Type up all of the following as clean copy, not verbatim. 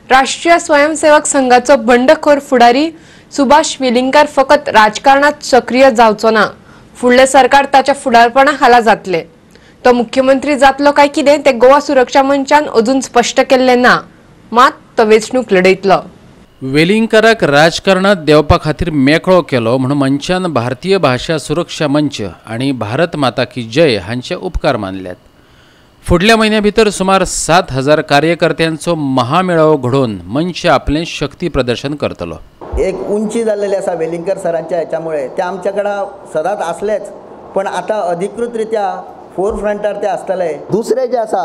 राष्ट्रीय स्वयंसेवक संघाचो बंडखोर फुडारी सुभाष वेलिंगकार फकत राजकारणात सक्रिय जावचो ना, फुडलें सरकार ताच्या फुडारपणा खाला जातले। तो मुख्यमंत्री जातलो काय कितें ते गोवा सुरक्षा मंचान अजून स्पष्ट केल्लें ना, मात तो वेंचणूक लढयतलो। वेलिंगकाराक राजकारणात देंवपा खातीर मेकळो केलो म्हूण मंचान भारतीय भाशा सुरक्षा मंच आनी भारत माता की जय हांचे उपकार मानल्यात। फुडल्या म्हयन्या भितर सुमार 7,000 कार्यकर्त्यांचो महामेळावो घडोवन मंच आपलें शक्ती प्रदर्शन करतलो। एक उंची जाल्लेली आसा वेलिंगकर सरांच्या हेच्यामुळे, ते आमच्या कडेन सदांच आसलेच, पण आतां अधिकृतरित्या फोर फ्रंटार ते आसतले। दुसरें जें आसा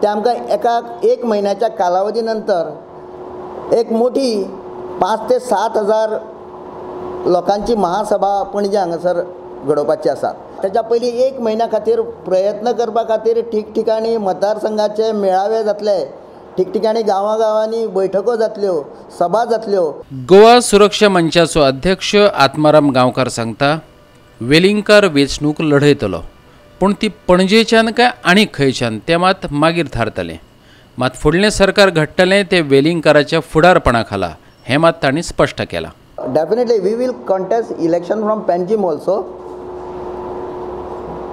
तें आमकां एका एक म्हयन्याच्या कालावधी नंतर एक मोठी 5 ते 7 हजार लोकांची महासभा पणजे हांगासर घडोवपाची आसा। ताच्या पयलीं एक म्हयन्या खातीर प्रयत्न करपा खातीर ठिकठिकाणी मतदारसंघाचे मेळावे जातले, ठिकठिकाणी गांवागांवांनी बैठको जातल्यो, सभा जातल्यो। गोवा सुरक्षा मंचाचो अध्यक्ष आत्माराम गांवकार सांगता, वेलिंगकार वेंचणूक लढयतलो, पूण ती पणजेच्यान काय आनी खंयच्यान तें मात मागीर थारतलें। मात फुडलें सरकार घडटलें तें वेलिंगकाराच्या फुडारपणा खाला हें मात तांणी स्पश्ट केलां। Definitely we will contest election from Panjim also.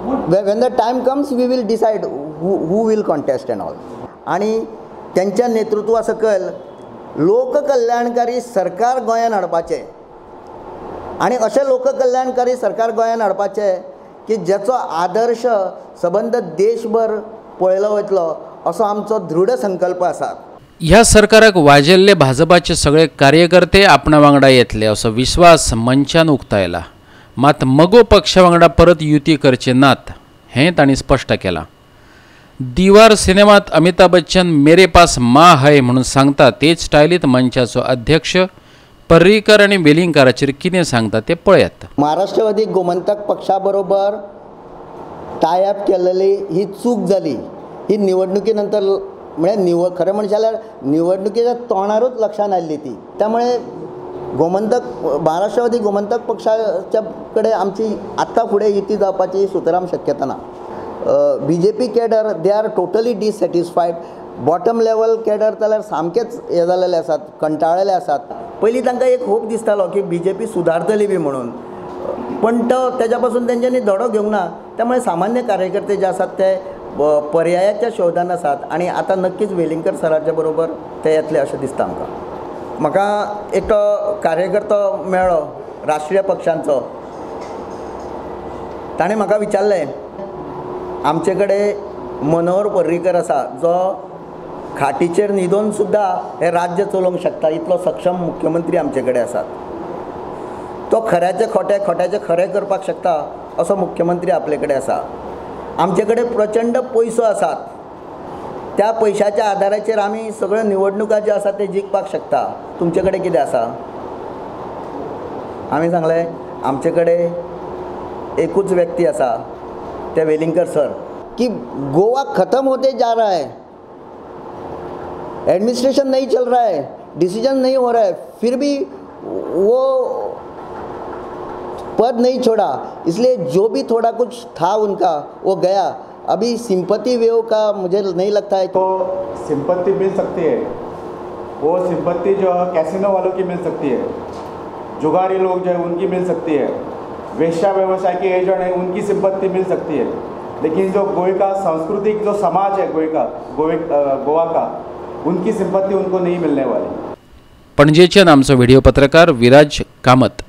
When the time comes we will decide who will contest and all. आनी त्यांच्या नेतृत्वा सकयल लोककल्याणकारी सरकार गोंयान हाडपाचें आनी अशें लोककल्याणकारी सरकार गोंयान हाडपाचें की ज्याचो आदर्श सबंद देशभर पळयलो वतलो असो आमचो दृढ संकल्प आसा। ह्या सरकाराक वाजेल्ले भाजपाचे सगळे कार्यकर्ते आपणा वांगडा येतले असो विश्वास मंचान उक्तायला। मात मगो पक्षा वांगडा परत युती करचे नात हें तांणी स्पश्ट केलां। दीवार सिनेमात अमिताभ बच्चन मेरे पास माँ है म्हणून सांगता तेच स्टायलीत मंचाचो अध्यक्ष पर्रीकर आनी वेलिंगकाराचेर कितें सांगता ते पळयात। महाराष्ट्रवादी गोमंतक पक्षा बरोबर टायअप केलेली ही चूक जाली। ही निवडणुकी नंतर म्हळ्यार खरें म्हणशात जाल्यार निवडणुकीच्या तोंडारूच लक्षांत आयिल्ली ती। त्यामुळे गोमंतक महाराष्ट्रवादी गोमंतक पक्षाच्या कडेन आमची आत्तां फुडें युती जावपाची सुतराम शक्यता ना। B J P cadre they are totally dissatisfied. Bottom level cadre जाल्यार सामकेच हे जालेले आसात, कंटाळलेले आसात। पयलीं तांकां एक होप दिसतालो की बी जे पी सुदारतली बी म्हणून, पण तो तेज्या पासून तेंच्यांनी धडो घेवंक ना। त्यामुळे सामान्य कार्यकर्ते जे आसात ते पर्यायाच्या शोधान आसात आनी आतां नक्कीच वेलिंगकर सराच्या बरोबर ते येतले अशें दिसता आमकां। म्हाका एकटो कार्यकर्तो मेळ्ळो राष्ट्रीय पक्षांचो, ताणें म्हाका विचारलें आमचे कडेन मनोहर पर्रीकर आसा जो खाटीचेर न्हिदोन सुद्दां हें राज्य चलोवंक शकता, इतलो सक्षम मुख्यमंत्री आमचे कडेन आसात, तो खऱ्याचें खोटें खोट्याचें खरें करपाक शकता असो मुख्यमंत्री आपले कडेन आसा। आमचे कडेन प्रचंड पयसो आसात, त्या पयशाच्या आदाराचेर आमी सगळ्यो निवडणुका ज्यो आसा ते जिखपाक शकता। तुमचे कडेन कितें आसा? आमी सांगलें आमचे कडेन एकूच व्यक्ती आसा, ते वेलिंगकर सर। की गोवा खत्म होते जा रहा है, एडमिनिस्ट्रेशन नहीं चल रहा है, डिसीजन नहीं हो रहा है, फिर भी वो पद नहीं छोड़ा, इसलिए जो भी थोड़ा कुछ था उनका वो गया। अभी सिंपैथी वेव का मुझे नहीं लगता है तो सिंपैथी मिल सकती है, वो सिंपैथी जो है कैसीनो वालों की मिल सकती है, जुगारी लोग जो है उनकी मिल सकती है, वेश्या व्यवसाय के एजेंट हैं उनकी सिंपैथी मिल सकती है, लेकिन जो गोवे का सांस्कृतिक जो समाज है गोवा का, उनकी सिंपैथी उनको नहीं मिलने वाली। पणजेच्यान आमचो व्हिडिओ पत्रकार विराज कामत।